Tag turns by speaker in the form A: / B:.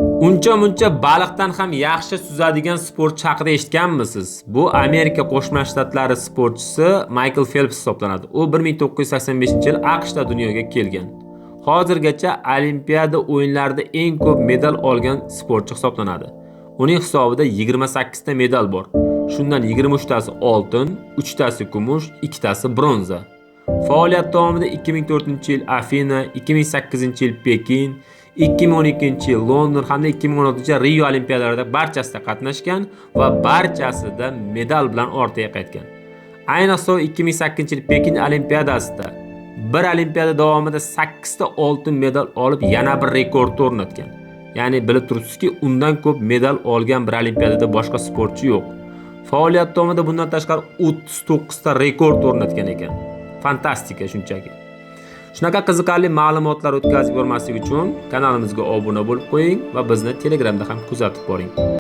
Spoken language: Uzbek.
A: Uncha-muncha baliqdan ham yaxshi suzadigan sportchi haqida eshitganmisiz? Bu Amerika Qo'shma Shtatlari sportchisi Maykl Felps hisoblanadi. U 1985-yil AQShda dunyoga kelgan. Hozirgacha Olimpiada o'yinlarida eng ko'p medal olgan sportchi hisoblanadi. Uning hisobida 28 ta medal bor. Shundan 23 tasi oltin, 3 tasi kumush, 2 tasi bronza. Faoliyat davomida 2004-yil Afina, 2008-yil Pekin, 2012-yil London hamda 2016-yil Rio Olimpiadalarida barchasida qatnashgan va barchasida medal bilan ortiga qaytgan. Ayniqsa 2008-yil Pekin Olimpiadasida bir olimpiada davomida 8 ta oltin medal olib, yana bir rekord o'rnatgan. Ya'ni bilib turibsizki, undan ko'p medal olgan bir olimpiadada boshqa sportchi yo'q. Faoliyat davomida bundan tashqari 39 ta rekord o'rnatgan ekan. Fantastika shunchaki. Shunaqa qiziqarli ma'lumotlar o'tkazib yubormaslik uchun kanalimizga obuna bo'lib qo'ying va bizni Telegramda ham kuzatib boring.